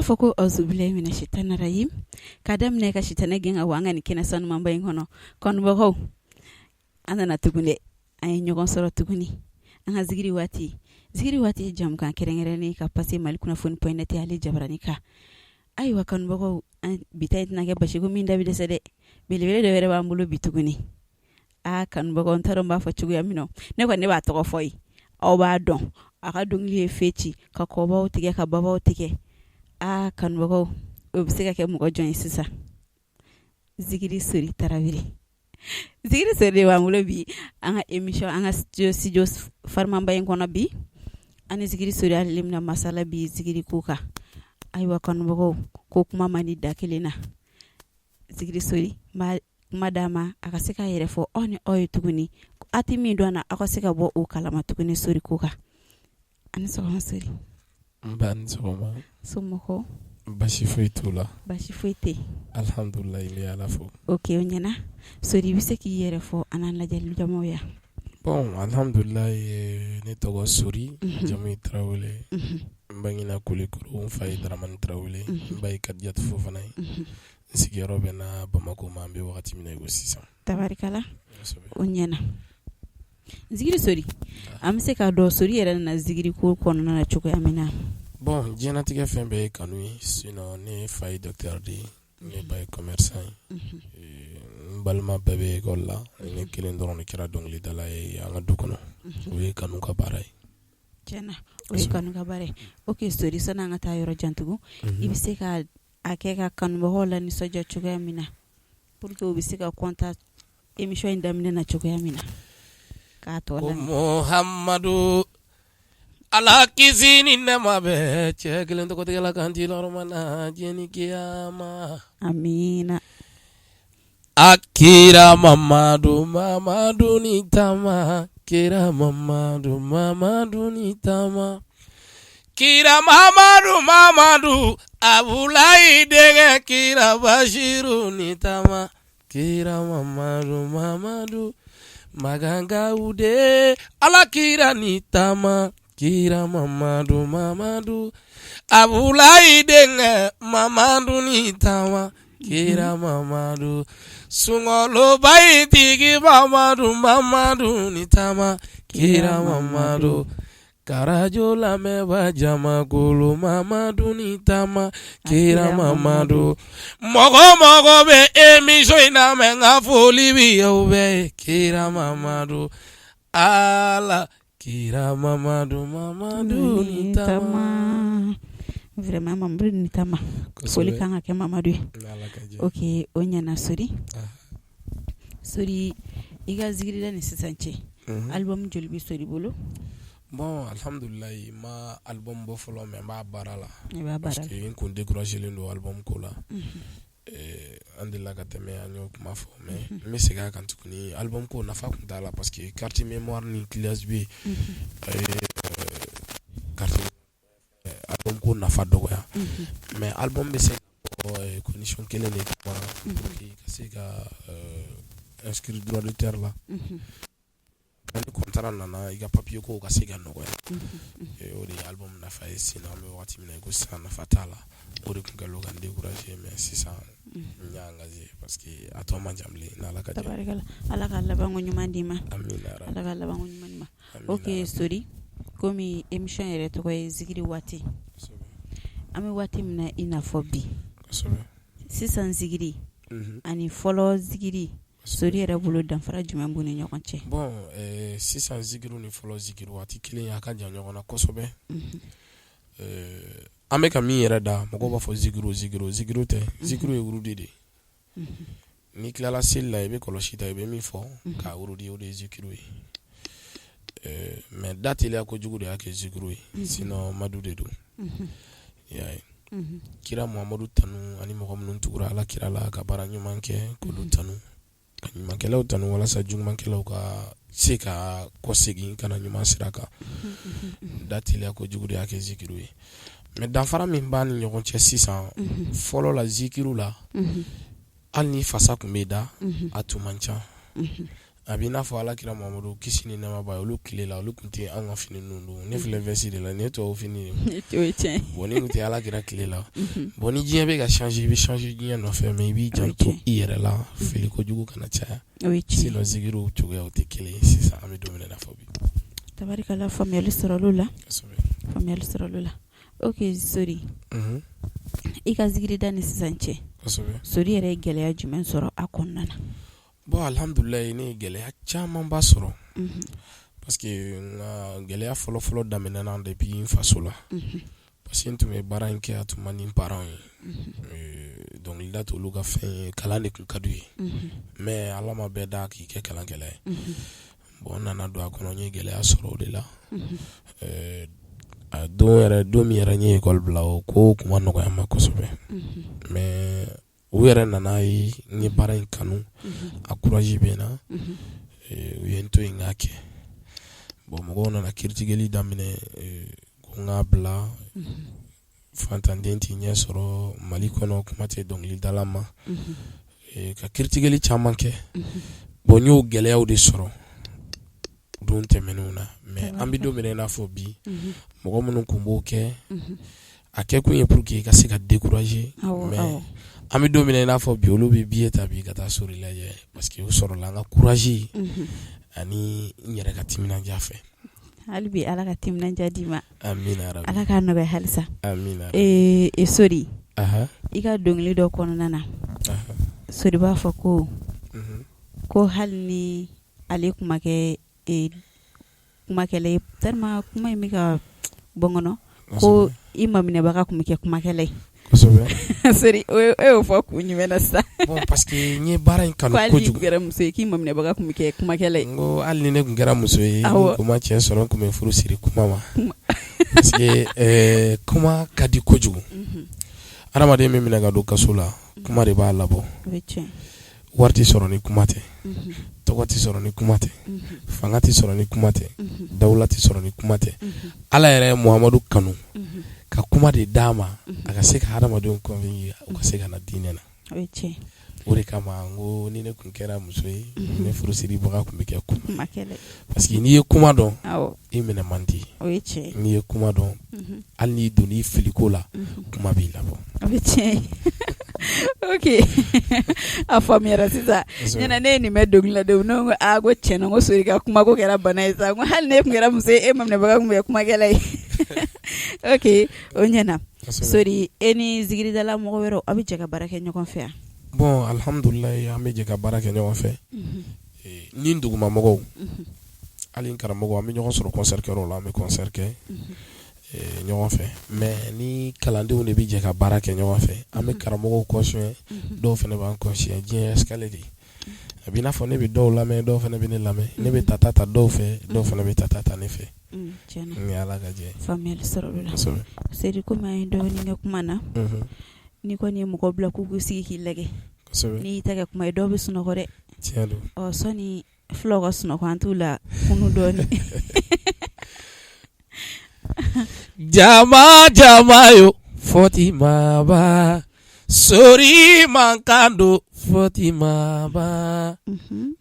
fɔ ko auzubilahi mina shaitani rajim, ka daminɛ ka sitanɛ gɛn ka bɔ an ka nin kɛnɛ sanumanba in kɔnɔ. Kanubagaw, an nana tuguni dɛ, an ye ɲɔgɔn sɔrɔ tuguni an ka zikiri waati. Zikiri waati ye jamukan kɛrɛnkɛrɛnnen ka passer mali kunnafoni point net ale jabarani kan. Ayiwa kanubagaw, an bi ta in tɛna kɛ basi ko min da bɛ dɛsɛ dɛ, belebele dɔ yɛrɛ b'an bolo bi tuguni. Aa kanubagaw, n t'a dɔn n b'a fɔ cogoya min na, ne kɔni ne b'a tɔgɔ fɔ ye, aw b'a dɔn. A ka dɔnkili ye fe ci ka kɔbaw tigɛ ka babaw tigɛ. Aa kanubagaw, o bɛ se ka kɛ mɔgɔ jɔn ye sisan? Zikiri Sori Tarawele. Zikiri Sori de b'an bolo bi an ka émission, an ka studio farimanba in kɔnɔ bi. An ni Zikiri Sori ale bɛna masala bi zikiri ko kan. Ayiwa kanubagaw, ko kuma man di da kelen na. Zikiri Sori, n b'a kuma d'a ma a ka se k'a yɛrɛ fɔ aw ni aw ye tuguni. A tɛ min dɔn na, aw ka se ka bɔ o kalama tuguni Sori ko kan. A ni sɔgɔma Sori. Nba, ni sɔgɔma. Somɔgɔw? Basi foyi t'u la. Basi foyi tɛ yen. Alihamdulilayi, n bɛ Ala fo. Ok, o ɲɛna. Sori, i bɛ se k'i yɛrɛ fɔ an n'an lajɛli jamaw ye. Bon, alihamdulilayi, ne tɔgɔ Sori, jamu ye Tarawele. N bangena Kulikoro, n fa ye Daramani Tarawele, n ba ye Kadijatu Fofana ye. N sigiyɔrɔ bɛnna Bamakɔ ma an bɛ wagati min na i ko sisan. Tabarikala, o ɲɛna. Zikiri Sori, an bɛ se k'a dɔn Sori yɛrɛ nana zikiri ko kɔnɔna na cogoya min na. Bon, diɲɛlatigɛ fɛn bɛɛ ye kanu ye, sinon ne fa ye docteur de ye, ne ba ye commerçant ye, n balima bɛɛ bɛ école la, ne kelen dɔrɔn de kɛra dɔnkilidala ye an ka du kɔnɔ, o ye kanu ka baara ye. Tiɲɛna, o ye kanu ka baara ye. Ok Sori, sani an ka taa yɔrɔ jan tugun, i bɛ se ka a kɛ ka kanubagaw lanisɔndiya cogoya min na pour que u bɛ se ka content émission in daminɛ na cogoya min na k'a tɔ lamɛn. Muhamadu, Ala kisi ni nɛɛma bɛ cɛ kelen tɔgɔtigi la kan ci lɔrɔma na diɲɛ ni kiyama. Amiina. A kira Mamadu, Mamadu ni tama, kira Mamadu, Mamadu ni tama, kira Mamadu, Mamadu, Abulayi denkɛ kira Basiru ni tama, kira Mamadu, Mamadu, Makankaw de, Ala kira ni tama, kira Mamadu, Mamadu, Abulayi denkɛ Mamadu ni tama, kira Mamadu, sunkaloba in tigi Mamadu, Mamadu ni tama, kira Mamadu, ka arajo lamɛnbaa jamakulu Mamadu ni tama, kira Mamadu, mɔgɔ o mɔgɔ bɛ émission in lamɛn, n ka foli bɛ aw bɛɛ ye, kira Mamadu, Ala kira Mamadu, Mamadu ni tama. Vraiment Mamadu ni tama, foli kan ka kɛ Mamadu ye. Ok, o ɲɛna Sori. Sori, i ka zikirida ni sisan cɛ, album joli bɛ Sori bolo? Bon, alhamdulilayi, n ma album bɔ fɔlɔ mais n b'a baara la parce que n kun découragé len don album ko la. An delila ka tɛmɛ, an y'o kuma fɔ mais n bɛ segin a kan tuguni, album ko nafa tun t'a la parce que carte mémoire ni clé USB carte album ko nafa dɔgɔya. Mais album bɛ se ka bɔ condition kelen de kama pour que ka se ka inscrire droit d'auteur la. Ni contrat nana, i ka papier ko ka se ka nɔgɔya. O de ye album nafa ye. Sinon an bɛ waati min na i ko sisan, nafa t'a la. O de tun kɛlen ka n décourager, mais sisan n y'a engagé parce que a tɔ man jan bilen, n'Ala ka jɛn. Ala ka labanko ɲuman d'i ma. Amina. Ala ka labanko ɲuman d'i ma. Ok Sori, komi émission yɛrɛ tɔgɔ ye zikiri waati, an bɛ waati min na i n'a fɔ bi, sisan zikiri ani fɔlɔ zikiri, Sori yɛrɛ bolo, danfara jumɛn b'u ni ɲɔgɔn cɛ? Bon, sisan zikiru ni fɔlɔ zikiru waati kelen, a ka jan ɲɔgɔn na kosɛbɛ. An bɛ ka min yɛrɛ da, mɔgɔw b'a fɔ zikiru, zikiru, zikiru tɛ. Zikiru ye wurudi de ye. N'i tilala seli la, i bɛ kɔlɔsi ta, i bɛ min fɔ k'a wurudi, o de ye zikiru ye. Mais da teliya kojugu de y'a kɛ zikiru ye, sinon madu de don. I y'a ye, kira Muhamadu tanu ani mɔgɔ minnu tugura Ala kira la ka baara ɲuman kɛ, k'olu tanu, ka ɲumankɛlaw tanu walasa jugumankɛlaw ka se ka kɔsegin ka na ɲuman sira kan. Da teliya kojugu de y'a kɛ zikiru ye. Mais danfara min b'a ni ɲɔgɔn cɛ sisan, fɔlɔ la zikiru la, hali ni fasa tun bɛ da, a tun man ca. A b'i n'a fɔ Ala kira Mamadu kisi ni nɛɛma b'a ye, olu tile la olu tun tɛ an ka fini ninnu don. Ne filɛ veste de la, nin ye tubabu fini ye. O ye tiɲɛ ye. Bon nin tun tɛ Ala kira tile la. Bon ni diɲɛ bɛ ka changer, i bɛ changer diɲɛ nɔfɛ mais i b'i janto i yɛrɛ la, fili kojugu kana caya. O ye tiɲɛ ye. Sinon zikiriw cogoyaw tɛ kelen ye sisan an bɛ don min na i n'a fɔ bi. Tabarikala faamuyali sɔrɔla o la. Kosɛbɛ. Faamuyali sɔrɔla o la. Ok Sori. Unhun. I ka zikirida ni sisan cɛ. Kosɛbɛ. Sori yɛrɛ ye gɛlɛya jumɛn sɔrɔ a kɔnɔna na? Bon alihamdulilayi ne ye gɛlɛya camanba sɔrɔ parce que n ka gɛlɛya fɔlɔfɔlɔ daminɛna depuis n faso la parce que n tun bɛ baara in kɛ a tun man di n parents ye, dɔnkilida t'olu ka fɛn ye, kalan de tun ka d'u ye mais Ala ma bɛɛ da k'i kɛ kalankɛla ye. Bon n nana don a kɔnɔ, n ye gɛlɛya sɔrɔ o de la. A don yɛrɛ, don min yɛrɛ n ye école bila, o ko tun ma nɔgɔya n ma kosɛbɛ mais u yɛrɛ nana ye n ye baara in kanu, a courage bɛ n na, u ye n to yen n k'a kɛ. Bon mɔgɔw nana critiqueli daminɛ ko n k'a bila, fantanden t'i ɲɛ sɔrɔ Mali kɔnɔ, kuma tɛ dɔnkilidala ma, ka critiqueli caman kɛ. Bon n y'o gɛlɛyaw de sɔrɔ don tɛmɛnenw na mais an bɛ don min na i n'a fɔ bi, mɔgɔ minnu tun b'o kɛ, a kɛ kun ye pour que i ka se ka décourager mais an bɛ don min na i n'a fɔ bi, olu bɛ billet ta bi ka taa Sori lajɛ parce que o sɔrɔla an ka courage ani n yɛrɛ ka timinandiya fɛ. Hali bi Ala ka timinandiya d'i ma. Amina yarabi. Ala k'a nɔgɔya halisa. Amina. Ee Sori, i ka dɔnkili dɔ kɔnɔna na, Sori b'a fɔ ko ko hali ni ale tun ma kɛ kumakɛla ye tellement kuma in bɛ ka bɔ n kɔnɔ ko i maminɛbaga tun bɛ kɛ kumakɛla ye. Kosɛbɛ. Sori e y'o fɔ kun jumɛn na sisan? Bon parce que n ye baara in kanu kojugu. Ko hali n'i tun kɛra muso ye k'i maminɛbaga tun bɛ kɛ kumakɛla ye. N ko hali ni ne tun kɛra muso ye, n tun ma cɛ sɔrɔ, n tun bɛ furu siri kuma ma parce que kuma ka di kojugu. Adamaden bɛ minɛ ka don kaso la, kuma de b'a labɔ. O ye tiɲɛ ye. Wari tɛ sɔrɔ ni kuma tɛ, tɔgɔ tɛ sɔrɔ ni kuma tɛ, fanga tɛ sɔrɔ ni kuma tɛ, dawula tɛ sɔrɔ ni kuma tɛ. Ala yɛrɛ ye Muhamadu kanu ka kuma de d'a ma a ka se ka hadamadenw convaincre u ka se ka na diinɛ na. O de kama n ko ni ne tun kɛra muso ye, ne furusiribaga tun bɛ kɛ kuma parce que n'i ye kuma dɔn, i minɛ man di. N'i ye kuma dɔn, hali n'i donna i filiko la, kuma b'i labɔ. O ye tiɲɛ ye. Ok, a faamuyara sisan. Ɲɛna ne ye nin mɛn dɔnkili la de, ne ko aa ko tiɲɛ na ko Sori ka kumako kɛra bana ye sa, ko hali ne tun kɛra muso ye, e maminɛbaga tun bɛ kɛ kumakɛla ye. Ok, o ɲɛna. Sori, e ni zikiridala mɔgɔ wɛrɛw, aw bɛ jɛ ka baara kɛ ɲɔgɔn fɛ wa? Bon alihamdulilayi, an bɛ jɛ ka baara kɛ ɲɔgɔn fɛ ni dugumamɔgɔw, hali n karamɔgɔ, an bɛ ɲɔgɔn sɔrɔ concert kɛyɔrɔ la, an bɛ concert kɛ ɲɔgɔn fɛ mais ni kalandenw de bɛ jɛ ka baara kɛ ɲɔgɔn fɛ, an bɛ karamɔgɔw conseiller, dɔw fana b'an conseiller. Diɲɛ escalier de ye, a b'i n'a fɔ ne bɛ dɔw lamɛn, dɔw fana bɛ ne lamɛn, ne bɛ tata ta dɔw fɛ, dɔw fana bɛ tata ta ne fɛ. Ni Ala ka jɛ. Faamuyali sɔrɔla o la. Sori, komi an ye dɔɔnin kɛ kuma na, n'i kɔni ye mɔgɔ bila k'u k'u sigi k'i lajɛ, n'i y'i ta kɛ kuma ye, dɔw bɛ sunɔgɔ dɛ. Tiɲɛ don. Ɔ sɔni fulaw ka sunɔgɔ, an t'u la kunu dɔɔnin. Jama jama yo Fatimaba, Sori mankan don Fatimaba,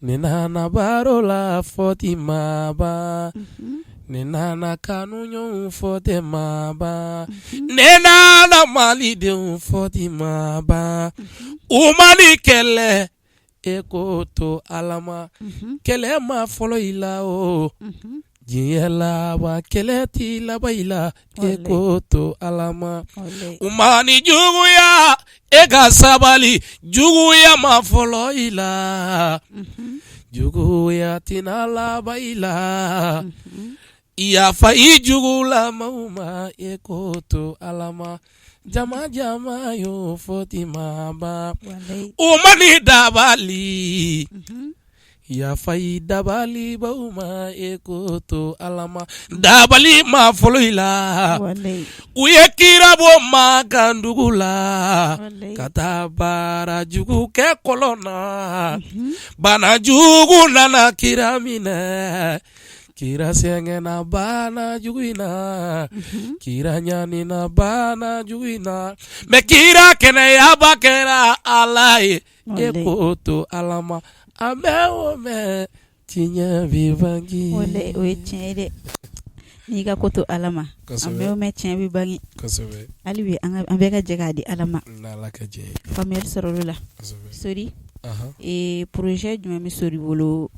ne nana baro la Fatimaba, ne nana kanu ɲɔgɔn Fatimaba, ne nana malidenw Fatimaba, u ma ni kɛlɛ e ko to Ala ma, kɛlɛ ma fɔlɔ i la o, diɲɛ laban kɛlɛ tɛ laban i la, e ko to Ala ma, u ma ni juguya e ka sabali, juguya ma fɔlɔ i la, juguya tɛna laban i la, yafa i jugulamaw ma, e ko to Ala ma. Jama jama yo Fatimaba, u ma ni dabali, yafa i dabalibaw ma, e ko to Ala ma, dabali ma fɔlɔ i la, u ye kira bɔ Makan dugu la ka taa baara jugu kɛ kɔlɔn na, bana jugu nana kira minɛ. Kira sɛgɛnna bana jugu in na, kira ɲanina bana jugu in na, mais kira kɛnɛyaba kɛra Ala ye, e ko to Ala ma, a mɛn o mɛn Tiɲɛ bɛ bange. O ye tiɲɛ ye dɛ, n'i ka ko to Ala ma, a mɛn o mɛn tiɲɛ bɛ bange. Kosɛbɛ. Hali bi an bɛɛ ka jɛ k'a di Ala ma. N'Ala ka jɛ ye. Faamuyali sɔrɔla o la. Kosɛbɛ. Sori. Anhan. Ee projet jumɛn bɛ Sori bolo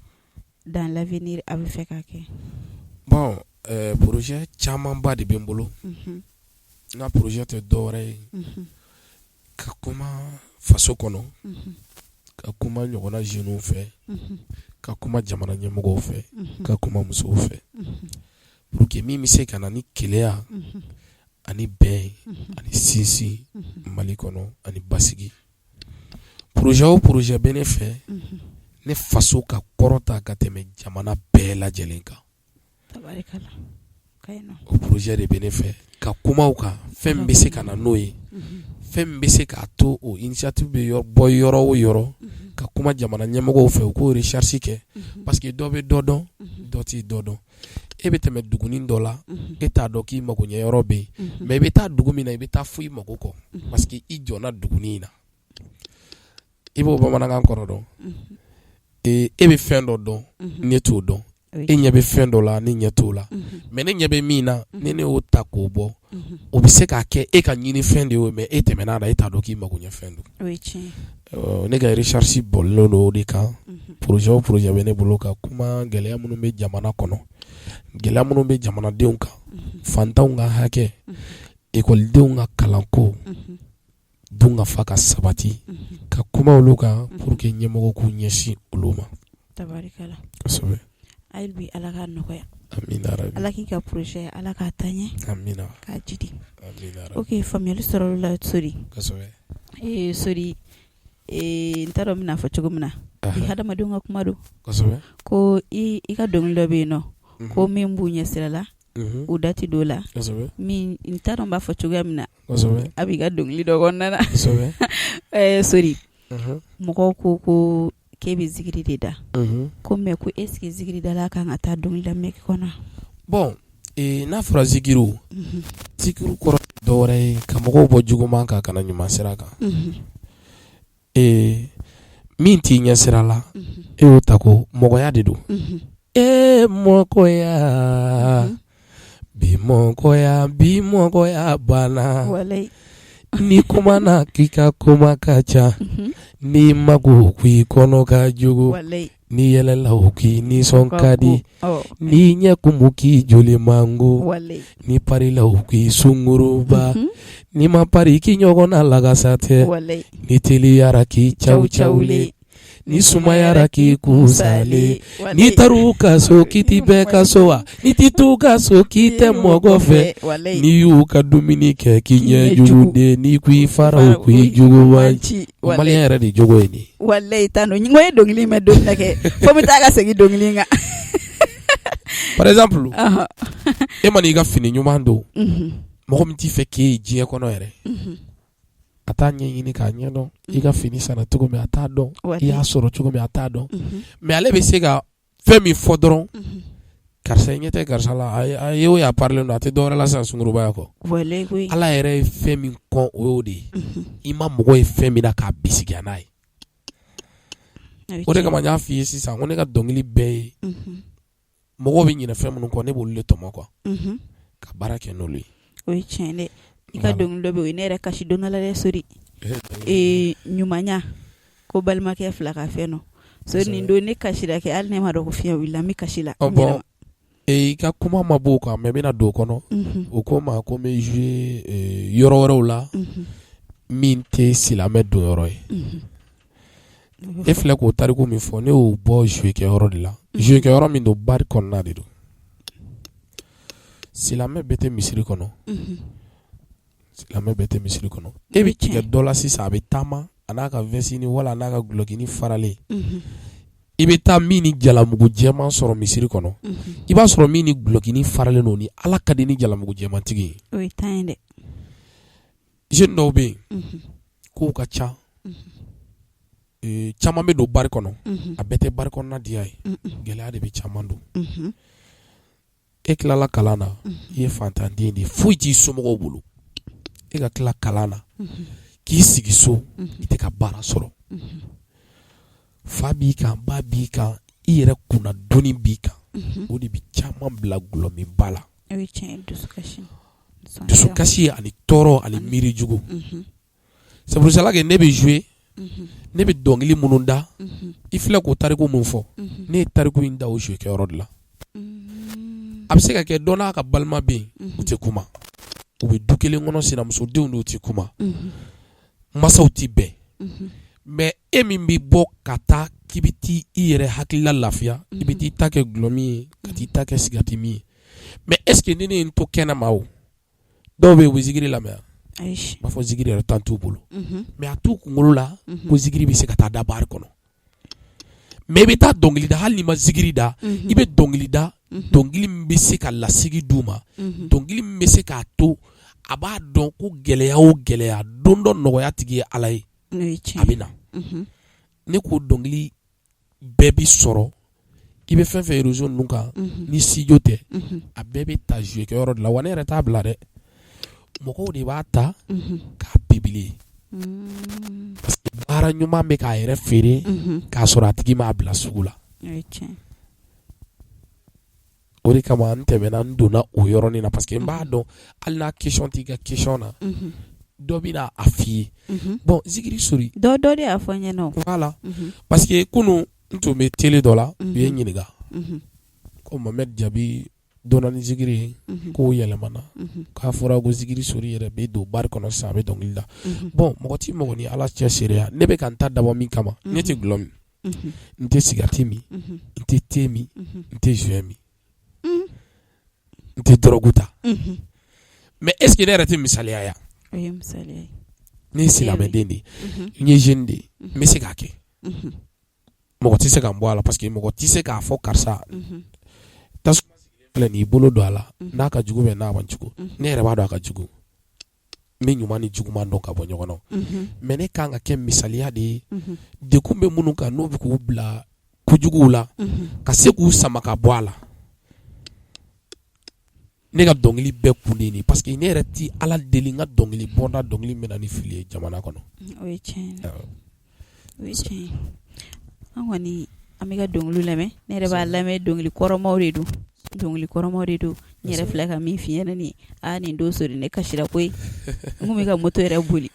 dans l'avenir a bɛ fɛ k'a kɛ? Bon projet camanba de bɛ n bolo. Unhun. N ka projet tɛ dɔwɛrɛ ye. Unhun. Ka kuma faso kɔnɔ. Unhun. Ka kuma ɲɔgɔnna jeunes fɛ. Unhun. Ka kuma jamana ɲɛmɔgɔw fɛ. Unhun. Ka kuma musow fɛ. Unhun. Pour que min bɛ se ka na ni kelenya. Unhun. Ani bɛn. Unhun. Ani sinsin. Unhun. Mali kɔnɔ ani basigi. Projet o projet bɛ ne fɛ. Unhun. Ne faso ka kɔrɔta ka tɛmɛ jamana bɛɛ lajɛlen kan. Tabarikala. Ka ɲi nɔ. O projet de bɛ ne fɛ ka kuma kan fɛn min bɛ se ka na n'o ye. Unhun. Fɛn min bɛ se k'a to o initiative bɛ bɔ yɔrɔ o yɔrɔ. Unhun. Ka kuma jamana ɲɛmɔgɔw fɛ u k'o recherche kɛ. Unhun. Parce que dɔ bɛ dɔ dɔn. Unhun. Dɔ t'i dɔ dɔn. E bɛ tɛmɛ dugunin dɔ la. Unhun. E t'a dɔn k'i mago ɲɛ yɔrɔ bɛ yen. Unhun. Mais i bɛ taa dugu min na i bɛ taa fo i mago kɔ. Unhun. Parce que i jɔnna dugunin in na. I b'o bamanankan kɔrɔ dɔn? Unhun. E bɛ fɛn dɔ dɔn. Unhun. Ne t'o dɔn. O ye E ɲɛ bɛ fɛn dɔ la ne ɲɛ t'o la. Unhun. Mais ne ɲɛ bɛ min na ni ne y'o ta k'o bɔ. Unhun. O bɛ se k'a kɛ e ka ɲini fɛn de ye mais e tɛmɛn'a la e t'a dɔn k'i mago ɲɛ fɛn don. O ye tiɲɛ ye. Ne ka recherche bolilen don o de kan. Unhun. Projet o projet bɛ ne bolo ka kuma gɛlɛya minnu bɛ jamana kɔnɔ, gɛlɛya minnu bɛ jamanadenw kan, Unhun. fantanw ka hakɛ, Unhun. ekɔlidenw ka kalanko, Unhun. dun ka fa ka sabati, Unhun. ka kuma olu kan pour que ɲɛmɔgɔw k'u ɲɛsin olu ma. Tabarikala. Kosɛbɛ. Hali bi Ala k'a nɔgɔya. Amina yarabi. Ala k'i ka projet Ala k'a taa ɲɛ. Amina. K'a jidi. Amina yarabi. Ok faamuyali sɔrɔla o la Sori. Kosɛbɛ. Ee Sori n t'a dɔn n bɛna fɔ cogo min na. Bi hadamadenw ka kuma don. Kosɛbɛ. Ko i ka dɔnkili dɔ bɛ yen nɔ. Unhun. Ko min b'u ɲɛ sira la. Unhun. U da tɛ don o la. Kosɛbɛ. Min n t'a dɔn n b'a fɔ cogoya min na. Kosɛbɛ. A b'i ka dɔnkili dɔ kɔnɔna na. Kosɛbɛ. Sori. Unhun. Mɔgɔw ko k'e bɛ zikiri de da. Unhun. Ko mais ko est ce que zikiridala kan ka taa dɔnkili da micro kɔnɔ? Bon n'a fɔra zikiru. Unhun. Zikiru kɔrɔ tɛ dɔwɛrɛ ye ka mɔgɔw bɔ juguman kan ka na ɲuman sira kan. Unhun. Min t'i ɲɛ sira la. Unhun. E y'o ta ko mɔgɔya de don. Unhun. E mɔgɔya. Bi mɔgɔya bi mɔgɔya banna. Walayi. N'i kumana k'i ka kuma ka ca. Unhun. N'i ma k'i kɔnɔ ka jugu. Walayi. N'i yɛlɛla o k'i nisɔn ka di. Ɔ. N'i ɲɛ kumu k'i joli mango. Walayi. N'i parila o k'i sunguruba. Unhun. N'i ma pari k'i ɲɔgɔnna lagasa tɛ. Walayi. N'i teliyara k'i caw cawlen. Ni sumayara k'i kunsalen. N'i taar'u ka so k'i ti bɛɛ ka so wa? N'i ti t'u ka so k'i tɛ mɔgɔ fɛ. Walayi. N'i y'u ka dumuni kɛ k'i ɲɛ jugu den. N'i ko i fara u ko i juguman ci. O maliyɛn yɛrɛ de jogo ye nin ye. Walayi tan don n ko n ye dɔnkili in mɛn don min na kɛ fo n bɛ taa ka segin dɔnkili in kan. Par exemple Ɔhɔn. e ma n'i ka fini ɲuman don. Unhun. Mɔgɔ min t'i fɛ k'e ye diɲɛ kɔnɔ yɛrɛ. Unhun. A t'a ɲɛɲini k'a ɲɛdɔn i ka fini sanna cogo min a t'a dɔn i y'a sɔrɔ cogo min a t'a dɔn Unhun. mais ale bɛ se ka fɛn min fɔ dɔrɔn. Unhun. Karisa i ɲɛ tɛ karisa la a ye o ye a parilen don a tɛ dɔwɛrɛ la sisan sungurubaya kɔ. Walayi koyi. Ala yɛrɛ ye fɛn min kɔn o y'o de ye. Unhun. I ma mɔgɔ ye fɛn min na k'a bisigiya n'a ye. O de kama n y'a f'i ye sisan ko ne ka dɔnkili bɛɛ ye. Unhun. Mɔgɔw bɛ ɲinɛ fɛn minnu kɔ ne b'olu de tɔmɔ quoi. Unhun. Ka baara kɛ n'olu ye. O ye tiɲɛ dɛ. I ka dɔnkili dɔ bɛ yen o ye ne yɛrɛ kasi don dɔ la dɛ Sori. Ɲumanya ko balimakɛ fila ka fɛn nɔ. Sori nin don ne kasira kɛ hali ne ma dɔn ko fiɲɛ wulila n bɛ kasi la. Ɔ bon i ka kuma ma b'o kan mais n bɛna don o kɔnɔ. Unhun. O ko n ma ko n bɛ jouer yɔrɔ wɛrɛw la. Unhun. Min tɛ silamɛ donyɔrɔ ye. Unhun. E filɛ k'o tariku min fɔ ne y'o bɔ jouer kɛyɔrɔ de la. Jouer kɛyɔrɔ min don bar kɔnɔna de don. Silamɛ bɛɛ tɛ misiri kɔnɔ. Unhun. Silamɛ bɛɛ tɛ misiri kɔnɔ. E bɛ tigɛ dɔ la sisan a bɛ taama a n'a ka veste wala a n'a ka dulɔkinin faralen. Unhun. I bɛ taa min ni jalamugu jɛman sɔrɔ misiri kɔnɔ. Unhun. I b'a sɔrɔ min ni dulɔkinin faralen don ni Ala ka di ni jalamugu jɛmantigi ye. O ye tan ye dɛ. Jeune dɔw bɛ yen. Unhun. Kow ka ca. Unhun. Caman bɛ don bar kɔnɔ. Unhun. A bɛɛ tɛ bar kɔnɔna diya ye. Unhun. Gɛlɛya de bɛ caman don. Unhun. E tilala kalan na. Unhun. I ye fantanden de ye foyi t'i somɔgɔw bolo. E ka tila kalan na. Unhun. K'i sigi so. Unhun. I tɛ ka baara sɔrɔ. Unhun. Fa b'i kan ba b'i kan i yɛrɛ kunna doni b'i kan, o de bɛ caman bila gulɔminba la. Dusukasi ani tɔɔrɔ ani miiri jugu. C'est pour cela que ne bɛ jouer, ne bɛ dɔnkili minnu da, i filɛ k'o tariku min fɔ, ne ye tariku in da o jouer kɛyɔrɔ de la. A bɛ se ka kɛ dɔ n'a ka balima bɛ yen, u tɛ kuma, u bɛ du kelen kɔnɔ, sinamusodenw don, u tɛ kuma, masaw tɛ bɛn. Mais e min bɛ bɔ ka taa k'i bɛ taa i yɛrɛ hakilila lafiya, i bɛ t'i ta kɛ gulɔmin ye, ka t'i ta kɛ sigarɛti min ye. Mais est ce que ni ne ye n to kɛnɛ ma, o dɔw bɛ yen, u bɛ zikiri lamɛn, u b'a fɔ zikiri yɛrɛ temps t'u bolo, mais a t'u kunkolo la ko zikiri bɛ se ka taa da bar kɔnɔ. Mais i bɛ taa dɔnkili da, hali n'i ma zikiri da, i bɛ dɔnkili da, dɔnkili min bɛ se ka lasigi d'u ma, dɔnkili min bɛ se k'a to a b'a dɔn ko gɛlɛya o gɛlɛya, don dɔ nɔgɔya tigi ye Ala ye, a bɛ na. Ne ko dɔnkili bɛɛ bɛ sɔrɔ, i bɛ fɛn fɛn réseau ninnu kan, ni studio tɛ, a bɛɛ bɛ ta jouer kɛyɔrɔ de la. Wa ne yɛrɛ t'a bila dɛ, mɔgɔw de b'a ta k'a publier, parce que baara ɲuman bɛ k'a yɛrɛ feere k'a sɔrɔ a tigi m'a bila sugu la. O de kama n tɛmɛna, n donna o yɔrɔnin na, parce que n b'a dɔn hali n'a question t'i ka question na, dɔ bɛna a f'i ye. Bon, zikiri sori dɔ de y'a fɔ n ɲɛna. Voilà, parce que kunun n tun bɛ télé dɔ la, u ye n ɲininka ko Mohamed Jabi donna ni zikiri ye, k'o yɛlɛmana, k'a fɔra ko zikiri sori yɛrɛ bɛ don bar kɔnɔ sisan, a bɛ dɔnkili da. Bon, mɔgɔ tɛ mɔgɔ ni Ala cɛ seereya. Ne bɛ ka n ta dabɔ min kama, ne tɛ gulɔ min, n tɛ sigarɛti min, n tɛ thé min, n tɛ joint min, n tɛ drogue ta. Mais est ce que ne yɛrɛ tɛ misaliya ya? Ne ye silamɛden de ye, n ye jeune de ye, n bɛ se k'a kɛ, mɔgɔ tɛ se ka n bɔ a la, parce que mɔgɔ tɛ se k'a fɔ karisa tasuma sigilen filɛ nin y'i bolo don a la, n'a ka jugu bɛ n'a man jugu. Ne yɛrɛ b'a dɔn a ka jugu, n bɛ ɲuman ni juguman dɔn ka bɔ ɲɔgɔn na. Mais ne kan ka kɛ misaliya de ye, degun bɛ minnu kan, n'u bɛ k'u bila kojuguw la, ka se k'u sama ka bɔ a la. Ne ka dɔnkili bɛɛ kun de ye nin, parce que ne yɛrɛ tɛ Ala deli n ka dɔnkili bɔda, dɔnkili min na ni fili ye jamana kɔnɔ. O ye tiɲɛ ye, o ye tiɲɛ ye. An kɔni an bɛ ka dɔnkili lamɛn, ne yɛrɛ b'a lamɛn, dɔnkili kɔrɔmaw de don, dɔnkili kɔrɔmaw de don. N yɛrɛ filɛ ka min f'i ɲɛna nin, aa nin don sori ne kasira koyi. N kun bɛ ka moto yɛrɛ boli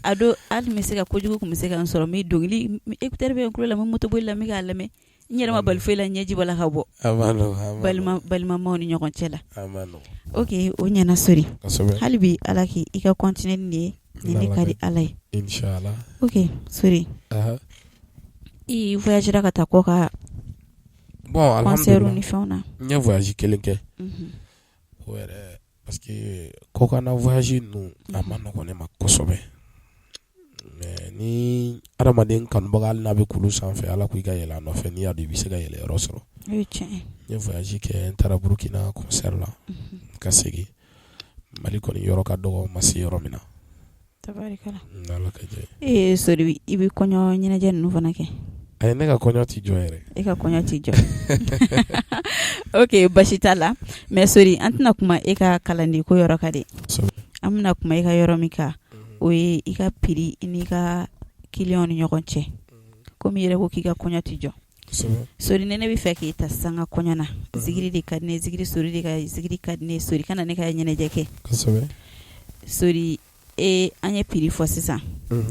a don, hali n bɛ se ka kojugu kun bɛ se ka n sɔrɔ, n bɛ dɔnkili, écouteur bɛ n tulo la, n bɛ moto boli la, n bɛ k'a lamɛn, n yɛrɛ ma bali foyi la, ɲɛji bɔla ka bɔ balimamaw ni ɲɔgɔn cɛ la. Ok, o ɲɛna sori, hali bi Ala k'i i ka continuer nin ye, nin de ka di Ala ye. Ok sori, i voyagera ka taa kɔkan? Bon, concert ni fɛnw na? N ye voyage kelen kɛ o yɛrɛ, parce que kɔkanna voyage ninnu a ma nɔgɔn ne ma kosɛbɛ. Mais ni adamaden kanubaga, hali n'a bɛ kulu sanfɛ, Ala ko i ka yɛlɛ a nɔfɛ, n'i y'a dɔn i bɛ se ka yɛlɛ yɔrɔ sɔrɔ. N ye voyage kɛ, n taara Burukina concert la ka segin. Mali kɔni yɔrɔ ka dɔgɔ, ma se yɔrɔ min na. Ee sori, i bɛ kɔɲɔ ɲɛnajɛ ninnu fana kɛ? Ayi, ne ka kɔɲɔ tɛ jɔ yɛrɛ. E ka kɔɲɔ tɛ jɔ. Ok, basi t'a la. Mais sori, an tɛna kuma e ka kalanden ko yɔrɔ kan dɛ. An bɛna kuma e ka yɔrɔ min kan, o ye i ka prix n'i ka client ni ɲɔgɔn cɛ. Komi i yɛrɛ ko k'i ka kɔɲɔ tɛ jɔ. Sori, ne bɛ fɛ k'i ta sisan ka kɔɲɔ na, zikiri de ka di ne, zikiri sori de ka zikiri ka di ne, sori ka na ne ka ɲɛnajɛ kɛ. Sori, e an ye prix fɔ sisan,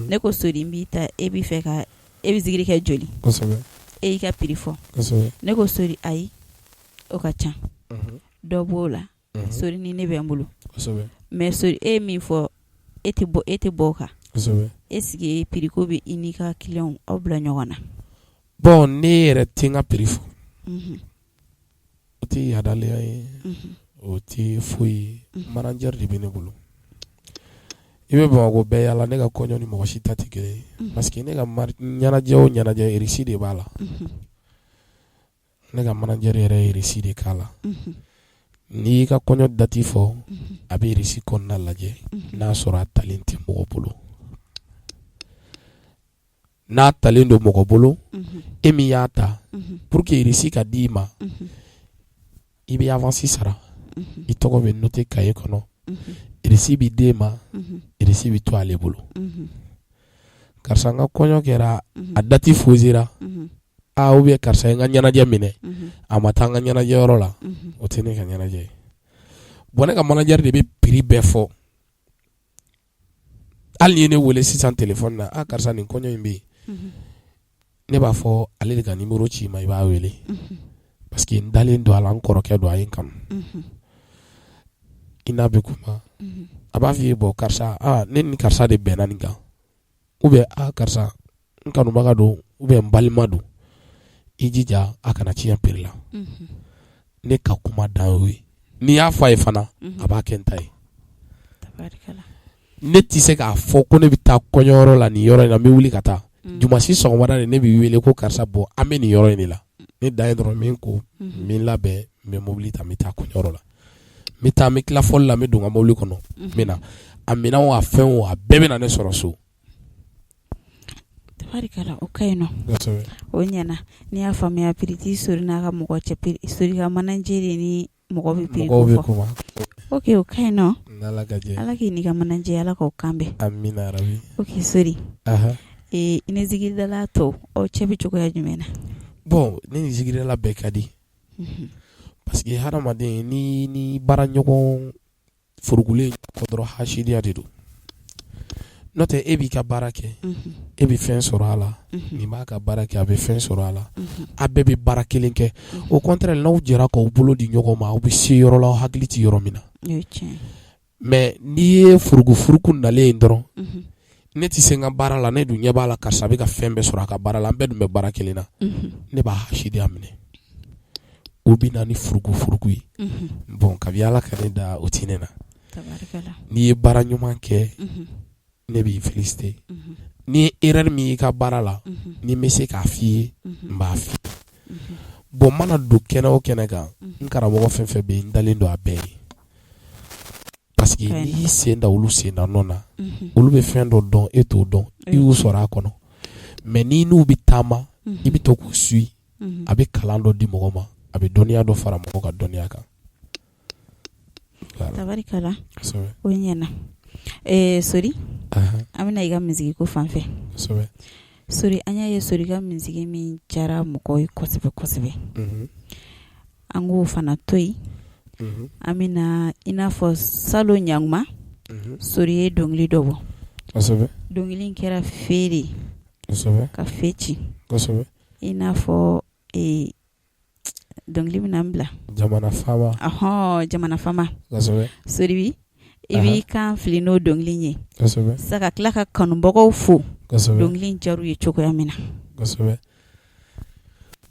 ne ko sori n b'i ta, e bɛ fɛ ka e bɛ zikiri kɛ joli? E y'i ka prix fɔ. Ne ko sori ayi, o ka ca, dɔ b'o la. Sori ni ne bɛ n bolo, mais sori e ye min fɔ, e tɛ bɔ, e tɛ bɔ o kan. Est-ce que prix ko bɛ i n'i ka client aw bila ɲɔgɔn na? Bon, ne yɛrɛ tɛ n ka prix fɔ. O tɛ yadalenya ye, o tɛ foyi ye. Manager de bɛ ne bolo. I bɛ Bamakɔ bɛɛ yaala, ne ka kɔɲɔ ni mɔgɔ si ta tɛ kelen ye, parce que ne ka ɲɛnajɛ o ɲɛnajɛ, reçu de b'a la. Ne ka manager yɛrɛ ye reçu de k'a la. N'i y'i ka kɔɲɔ date fɔ, a bɛ reçu kɔnɔna lajɛ, n'a sɔrɔ a talen tɛ mɔgɔ bolo. N'a talen don mɔgɔ bolo, e min y'a ta, pour que reçu ka di i ma, i bɛ avance sara, i tɔgɔ bɛ noter cahier kɔnɔ, reçu bɛ d'e ma, reçu bɛ to ale bolo. Karisa, n ka kɔɲɔ kɛra, a date faussera. Aa ou bien karisa ye n ka ɲɛnajɛ minɛ a ma taa n ka ɲɛnajɛyɔrɔ la, o tɛ ne ka ɲɛnajɛ ye. Bon ne ka manager de bɛ prix bɛɛ fɔ. Hali n'i ye ne weele sisan téléphone na, a karisa nin kɔɲɔ in bɛ yen, ne b'a fɔ ale de ka numéro ci i ma, i b'a weele, parce que n dalen don a la, n kɔrɔkɛ don, a ye n kanu. I n'a bɛ kuma, a b'a fɔ i ye bon karisa, aa ne ni karisa de bɛnna nin kan, ou bien aa karisa n kanubaga don, ou bien n balima don, i jija a kana tiɲɛ prix la. Ne ka kuma dan y'o ye. N'i y'a fɔ a ye fana, a b'a kɛ n ta ye. Ne tɛ se k'a fɔ ko ne bɛ taa kɔɲɔyɔrɔ la nin yɔrɔ in na, n bɛ wuli ka taa dimanche sɔgɔmada de, ne b'i wele ko karisa, bon an bɛ nin yɔrɔ in de la. Ne dan ye dɔrɔn n bɛ n ko, n bɛ n labɛn, n bɛ mobili ta, n bɛ taa kɔɲɔyɔrɔ la. N bɛ taa, n bɛ tila fɔli la, n bɛ don n ka mobili kɔnɔ, n bɛ na. A minɛn o, a fɛn o, a bɛɛ bɛ na ne sɔrɔ so. Tabarikala, o ka ɲi nɔ, o ɲɛna. N'i y'a faamuya, prix tɛ Sori n'a ka mɔgɔ cɛ, Sori ka manager de ni mɔgɔ bɛ prix ko fɔ. Ok, o ka ɲi nɔ. Ala k'i n'i ka manager, Ala k'aw kan bɛn. Amina yarabi. Ok Sori, i ni zikiridala tɔw, aw cɛ bɛ cogoya jumɛn na? Bon, ne ni zikiridala bɛɛ ka di, parce que hadamaden ni baara ɲɔgɔn furukulen kɔ dɔrɔn, hasidiya de don. N'o tɛ, e b'i ka baara kɛ, e bɛ fɛn sɔrɔ a la, nin b'a ka baara kɛ, a bɛ fɛn sɔrɔ a la, a bɛɛ bɛ baara kelen kɛ. Au contraire, n'aw jɛra k'aw bolo di ɲɔgɔn ma, aw bɛ se yɔrɔ la aw hakili tɛ yɔrɔ min na. Mais n'i ye furukufuruku nalen yen dɔrɔn, ne tɛ se n ka baara la, ne dun ɲɛ b'a la karisa bɛ ka fɛn bɛɛ sɔrɔ a ka baara la, an bɛɛ dun bɛ baara kelen na, ne b'a hasidiya minɛ, o bɛ na ni furukufuruku ye. Bon, kabi Ala ka ne da, o tɛ ne na. N'i ye baara ɲuman kɛ, ne b'i féliciter. N'i ye erreur min y'i ka baara la, ni n bɛ se k'a f'i ye, n b'a f'i ye. Bon, n mana don kɛnɛ o kɛnɛ kan, n karamɔgɔ fɛn fɛn bɛ yen, n dalen don a bɛɛ ye, parce que n'i y'i sen da olu sen da nɔ na, olu bɛ fɛn dɔ dɔn, e t'o dɔn, i y'u sɔrɔ a kɔnɔ. Mais n'i n'u bɛ taama, i bɛ to k'u suit, a bɛ kalan dɔ di mɔgɔ ma, a bɛ dɔnniya dɔ fara mɔgɔ ka dɔnniya kan. Tabarikala, o ɲɛna. Sori, an bɛna i ka musique ko fan fɛ. Sori, an y'a ye Sori ka musique min diyara mɔgɔw ye kosɛbɛ kosɛbɛ, an k'o fana to yen. An bɛna i n'a fɔ salon ɲakuma, Sori ye dɔnkili dɔ bɔ, dɔnkili kɛra feere ka fe ci, i n'a fɔ dɔnkili bɛna n bila jamana faama. Ɔhɔn, jamana faama. Sori, i b'i kan fili n'o dɔnkili ye sa, ka tila ka kanubagaw fo, dɔnkili diyar'u ye cogoya min na.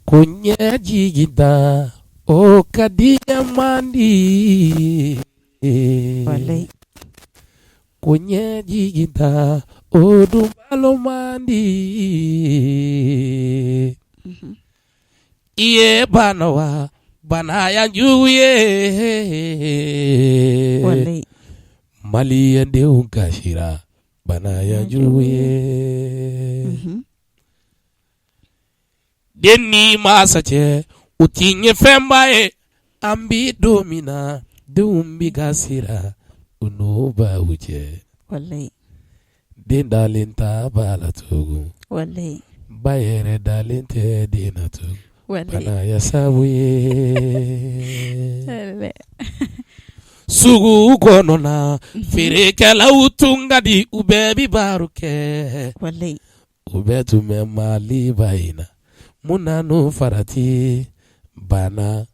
Ko ɲɛjigi da o ka di man di, ko ɲɛjigi da o dun balo man di. I ye bana wa, bana ya jugu ye, Maliyɛndenw kasira, bana ya jugu ye. Den ni masa cɛ, u ti ɲɛ fɛnba ye. An bi don min na, denw bi ka siran u n'u baw cɛ. Den dalen t'a ba la tugun, ba yɛrɛ dalen tɛ den na tugun, bana ya sabu ye. Sugu kɔnɔna, feerekɛlaw tun ka di, u bɛɛ bi baro kɛ, u bɛɛ tun bɛ Maliba in na. Mun na n'o farati? Bana,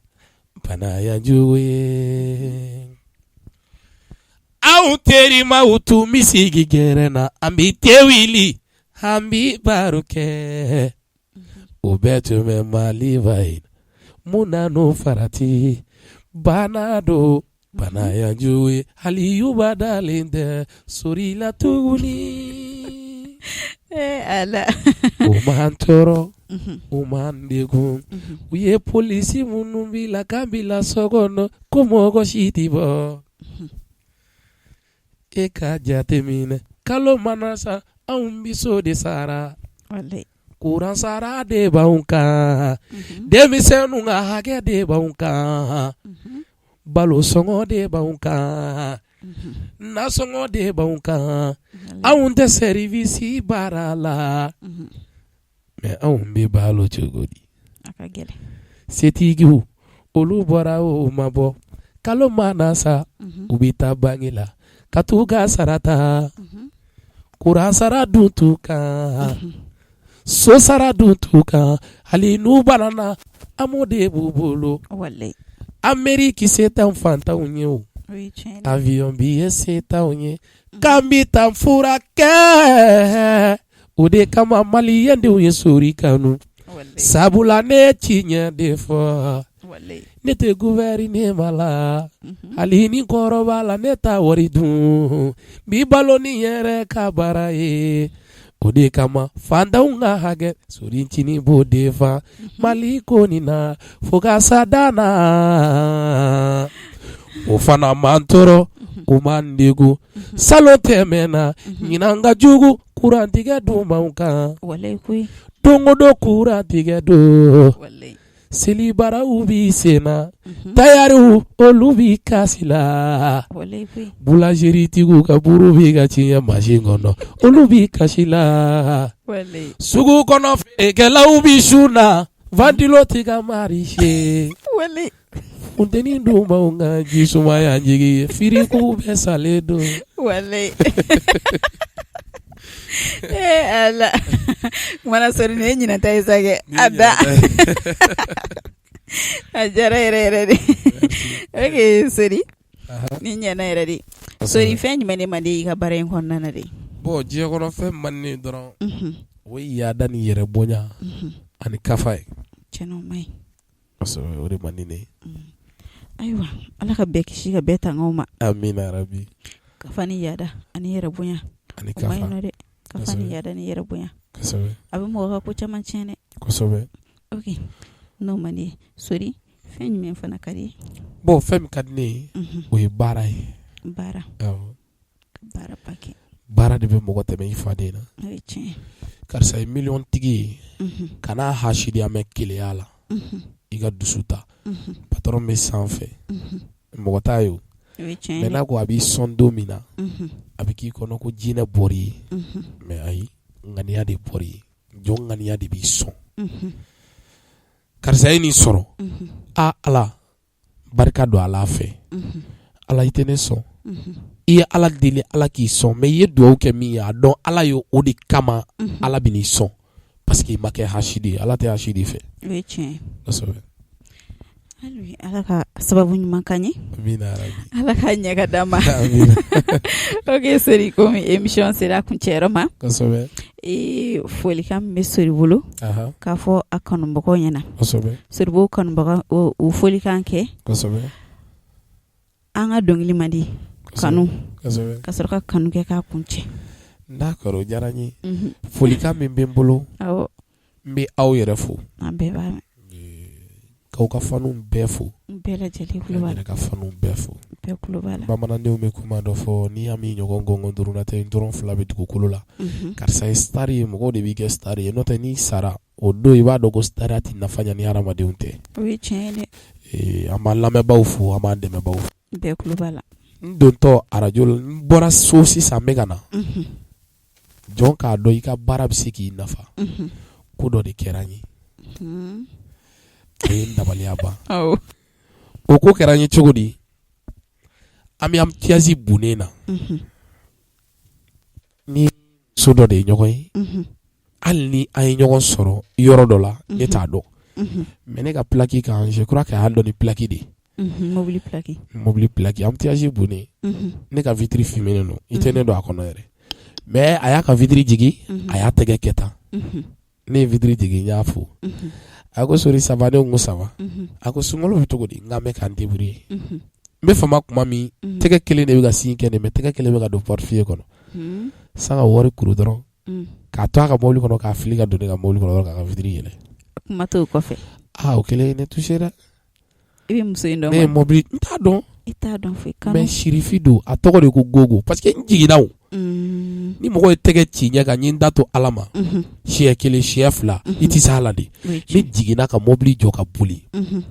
bana ya jugu ye. Anw terimaw tun bɛ sigi gɛrɛn na, an bɛ te wuli, an bɛ baro kɛ, u bɛɛ tun bɛ Maliba in na. Mun na n'o farati? Bana don, bana ya jugu ye. Hali Yuba dalen tɛ Sori la tuguni. Ala, u m'an tɔɔrɔ, u m'an degun. U ye polisi minnu bila k'an bila so kɔnɔ, ko mɔgɔ si tɛ bɔ. E ka jateminɛ, kalo mana sa, anw bɛ so de sara, kuran sara de b'anw kan, denmisɛnninw ka hakɛ de b'anw kan, balo sɔngɔ de b'anw kan, nasɔngɔ de b'anw kan. Anw tɛ service baara la. Mais anw bɛ balo cogo di? Setigiw olu bɔra o ma bɔ, kalo mana sa u bɛ taa banque la ka t'u ka sara ta, kuran sara dun t'u kan, so sara dun t'u kan, hali n'u banana AMO de b'u bolo. Ameriki se t'anw fantanw ye o, avion billet se t'anw ye, k'an bɛ taa furakɛ. O de kama maliyɛndenw ye Sori kanu, sabula ne tiɲɛ de fɔ, ne tɛ gouvernement la, hali ni kɔrɔ la ne t'a wari dun, n bɛ balo ni yɛrɛ ka baara ye. O de kama fantanw ka hakɛ Sori Ncinin b'o défend Mali ko nin na fo ka s'a dan na. O fana man tɔɔrɔ, o man degun. Salon tɛmɛna, ɲinan ka jugu, kurantigɛ dun b'anw kan, don o don kurantigɛ don, selibaraw b'i sen na, tayɛriw olu b'i kasi la, boulangerie-tigiw ka buru bɛ ka tiɲɛ mansin kɔnɔ, olu b'i kasi la, sugu kɔnɔ feerekɛlaw bɛ sun na, ventilo tɛ ka marcher, funteni dun b'anw kan, ji suma y'an jigi ye, frigo bɛɛ salen don. Ee Ala, kumana Sori nin ye ɲinan ta ye sa kɛ a da a diyara yɛrɛ yɛrɛ de. Ok Sori, nin ɲɛna yɛrɛ de. Sori, fɛn jumɛn de man di i ka baara in kɔnɔna na de? Bon, diɲɛ kɔnɔ fɛn man di ne ye dɔrɔn, o ye yaada ni yɛrɛ bonya ani kafa ye. Tiɲɛ o man ɲi. O de man di ne ye. Ayiwa, Ala ka bɛɛ kisi ka bɛɛ tanga o ma. Amina yarabi. Kafa ni yaada ani yɛrɛ bonya. Ani kafa. O man ɲi nɔ dɛ. Kafa ni yaada ni yɛrɛ bonya. Kosɛbɛ. A bɛ mɔgɔ ka ko caman tiɲɛ dɛ. Kosɛbɛ. Ok, n'o man di ye Sori, fɛn jumɛn fana ka di ye? Bon, fɛn min ka di ne ye, o ye baara ye. Baara. Awɔ. Baaraba kɛ. Baara de bɛ mɔgɔ tɛmɛ i faden na. O ye tiɲɛ ye. Karisa ye miliyɔn tigi ye, kan'a hasidiya mɛn keleya la, i ka dusu ta. Patron bɛ sanfɛ, mɔgɔ t'a ye o. O ye tiɲɛ ye. Mais n'a ko a b'i sɔn don min na, a bɛ k'i kɔnɔ ko jinɛ bɔr'i ye. Mais ayi, ŋaniya de bɔr'i ye. Jɔn ŋaniya de b'i sɔn. Karisa ye nin sɔrɔ, aa Ala barika don a fɛ. Ala i tɛ ne sɔn, i ye Ala deli Ala k'i sɔn, mais i ye dugawu kɛ min ye, a dɔn Ala ye o de kama Ala bɛ n'i sɔn, parce que i ma kɛ hasidi ye. Ala tɛ hasidi fɛ. O ye tiɲɛ ye. Kosɛbɛ. Hali Ala ka sababu ɲuman k'an ye. Amina yarabi. Ala k'a ɲɛ ka d'an ma. Ok Sori, komi émission sera a kuncɛyɔrɔ ma. Kosɛbɛ. Ee, folikan min bɛ Sori bolo k'a fɔ a kanubagaw ɲɛna. Kosɛbɛ. Sori b'o kanubaga o folikan kɛ. Kosɛbɛ. An ka dɔnkili man di kanu ka sɔrɔ ka kanu kɛ k'a kuncɛ. D'accord, o diyara n ye. Folikan min bɛ n bolo, awɔ, n bɛ aw yɛrɛ fo. An bɛɛ b'a mɛn. K'aw ka fanw bɛɛ fo. Bɛɛ lajɛlen tulo b'a la. N yɛrɛ ka fanw bɛɛ fo. Bɛɛ tulo b'a la. Bamanandenw bɛ kuma dɔ fɔ, n'i y'a mɛn ɲɔgɔn gɔngɔn duuru la tɛ dɔrɔn fila bɛ dugukolo la. Karisa ye star ye, mɔgɔw de b'i kɛ star ye, n'o tɛ n'i sara o don i b'a dɔn ko stariya tɛ nafa ɲɛ ni hadamadenw tɛ. O ye tiɲɛ ye dɛ. An b'an lamɛnbaaw fo, an b'an dɛmɛbaaw fo. Bɛɛ tulo b'a la. N dontɔ arajo la, n bɔra so sisan n bɛ ka na. Jɔn k'a dɔn i ka baara bɛ se k'i nafa. Ko dɔ de kɛra n ye. O ye n dabaliya ban. O ko kɛra n ye cogo di? An bɛ embouteillage bunnen na. Ni muso dɔ de ye ɲɔgɔn ye, hali ni an ye ɲɔgɔn sɔrɔ yɔrɔ dɔ la, ne t'a dɔn, mais ne ka plaque kan, je crois que a y'a dɔn ni plaque de ye. Mobili plaque. Mobili plaque, embouteillage bunnen, ne ka vitre fumé don, i tɛ ne don a kɔnɔ yɛrɛ, mais a y'a ka vitre jigin, a y'a tɛgɛ kɛ tan, ne ye vitre jigin, n y'a fo. A ko Sori, ça va? Ne ko ça va. A ko sunkalo bɛ cogo di? N k'an bɛ k'an débrouiller. N bɛ fama kuma min, tɛgɛ kelen de bɛ ka signe kɛ ne, mais tɛgɛ kelen bɛ ka don portefeuille kɔnɔ san ka wari kuru dɔrɔn k'a to a ka mobili kɔnɔ, k'a fili ka don ne ka mobili kɔnɔ, k'a ka vitre yɛlɛ. Kuma t'o kɔfɛ. Aa, o kelen ye ne touché dɛ. I bɛ muso in dɔn? Ne ye mobili, n t'a dɔn. I t'a dɔn foyi. Mais sirifi don, a tɔgɔ de ko Gogo, parce que n jiginna o. Ni mɔgɔ ye tɛgɛ ci ɲɛ kan, n ye n da to Ala ma siɲɛ kelen, siɲɛ fila, i tɛ s'a la de. Ne jiginna ka mobili jɔ ka boli. N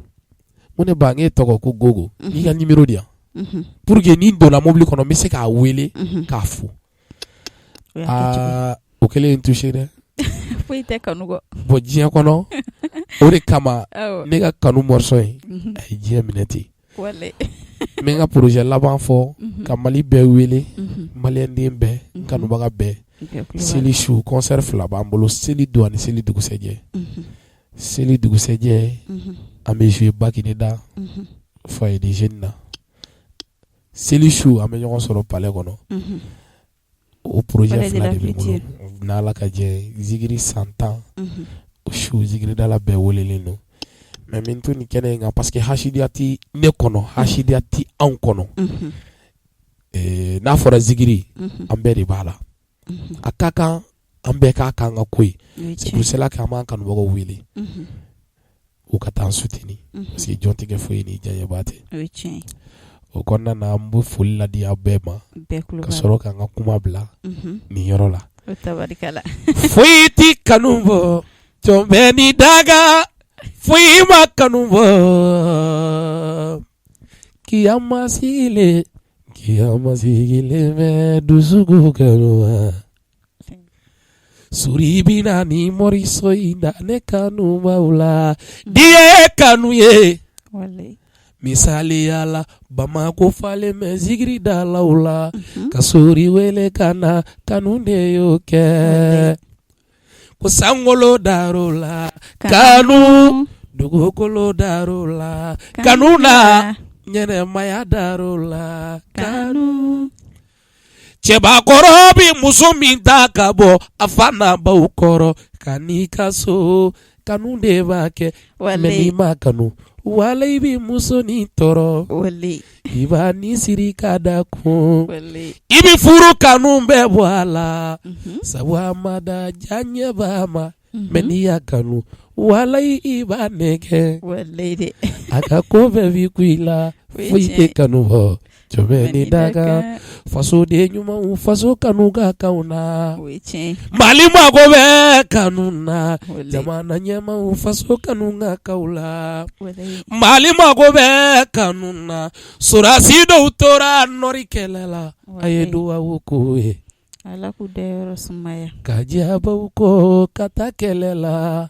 ko ne ba, n k'e tɔgɔ ko Gogo, i ka numéro di yan pour que ni n donna mobili kɔnɔ, n bɛ se k'a wele k'a fo. Aa, o kelen ye n touché dɛ. Foyi tɛ kanu kɔ. Bon, diɲɛ kɔnɔ, o de kama ne ka kanu morceau in, a ye diɲɛ minɛ ten. N bɛ n ka projet laban fɔ ka Mali bɛɛ wele, maliyɛnden bɛɛ, n kanubaga bɛɛ. Seli su, concert fila b'an bolo, seli don ani seli dugusɛjɛ. Seli dugusɛjɛ, an bɛ jouer Bagineda foyer des jeunes na. Seli su, an bɛ ɲɔgɔn sɔrɔ palais kɔnɔ. O projet fila de bɛ n bolo n'Ala ka jɛ. Zikiri san 10, o su, zikiridala bɛɛ welelen don. Mais n bɛ to nin kɛnɛ in kan parce que hasidiya tɛ ne kɔnɔ, hasidiya tɛ anw kɔnɔ. N'a fɔra zikiri, an bɛɛ de b'a la. A ka kan an bɛɛ k'a k'an ka ko ye. C'est pour cela que an b'an kanubagaw wele u ka taa an soutenir, parce que jɔn tɛ kɛ foyi ni diyaɲɛba tɛ. O kɔnɔna na, an bɛ foli ladi aw bɛɛ ma ka sɔrɔ k'an ka kuma bila nin yɔrɔ la. Foyi tɛ kanu bɔ, jɔn bɛɛ ni daga, foyi ma kanu bɔ. Kiyama sigilen, kiyama sigilen bɛ dusukun kanu. Sori bɛna ni morceau in da ne kanubaw la. Diɲɛ ye kanu ye. Misaliya la, Bamakɔ falen bɛ zikiridalaw la. Ka Sori wele ka na, kanu de y'o kɛ. Ko sankolo dar'o la, kanu, dugukolo dar'o la, kanu na, ɲɛnɛmaya dar'o la, kanu. Cɛbakɔrɔ bɛ muso min ta ka bɔ a fa n'a baw kɔrɔ ka n'i ka so, kanu de b'a kɛ. Mais n'i ma kanu, wala i bɛ muso nin tɔɔrɔ, i b'a ni siri ka da kun, i bɛ furu kanu bɛɛ bɔ a la, sabu a ma da diyaɲɛba ma. Mais n'i y'a kanu, wala i b'a nɛgɛ, a ka ko bɛɛ b'i kun i la. Foyi tɛ kanu bɔ, jɔn ni daga. Fasoden ɲumanw, faso kanu ka k'anw na. Mali mago bɛ kanu na. Jamana ɲɛmaaw, faso kanu ka k'aw la. Mali mago bɛ kanu na. Sɔrɔdasi dɔw tora nord kɛlɛ la, a ye dugawu k'u ye. Ala k'u dayɔrɔ sumaya. Ka diyabaw kɔ ka taa kɛlɛ la.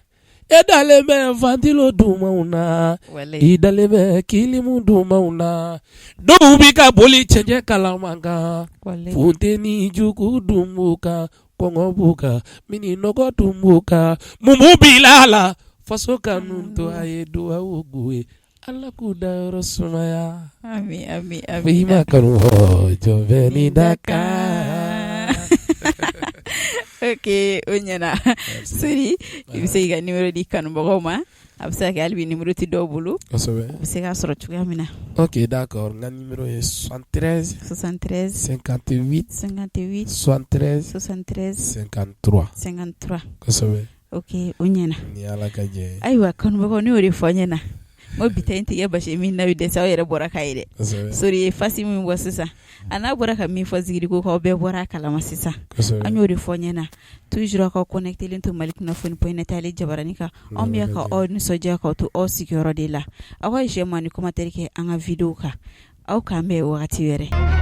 E dalen bɛ ventilo dumanw na, i dalen bɛ clim dumanw na. Dɔw bɛ ka boli cɛncɛn kalaman kan, funteni jugu dun b'u kan, kɔngɔ b'u kan, minnɔgɔ dun b'u kan. Mun b'u bila la? Faso kanu to, a ye dugawu k'u ye. Ala k'u dayɔrɔ sumaya. Ami ami. I ma kanu, jɔn bɛɛ ni dakan. Ok, o ɲɛna. Sori, i bɛ se k'i ka numéro di kanubagaw ma? A bɛ se ka kɛ hali bi numéro tɛ dɔw bolo, u bɛ se k'a sɔrɔ cogoya min na. Ok, d'accord, n ka numéro ye 73 73 58 58 73 73 53. 53. Kosɛbɛ. Ok, o ɲɛna. Ni Ala ka jɛ ye. Ayiwa kanubagaw, ne y'o de fɔ aw ɲɛna, n ko bi ta in tɛ kɛ basi min na bɛ dɛsɛ, aw yɛrɛ bɔra k'a ye dɛ. Sori ye fasi min bɔ sisan, a n'a bɔra ka min fɔ zikiriko kan, aw bɛɛ bɔra a kalama sisan. An y'o de fɔ ɲɛna toujours, aw ka connecté to Mali kunnafoni.net ale jabaranin kan. Anw bɛ ka aw nisɔndiya k'aw to aw sigiyɔrɔ de la. Aw ka j'aime ani commentaire kɛ an ka vidéo kan. Aw k'an bɛn wagati wɛrɛ.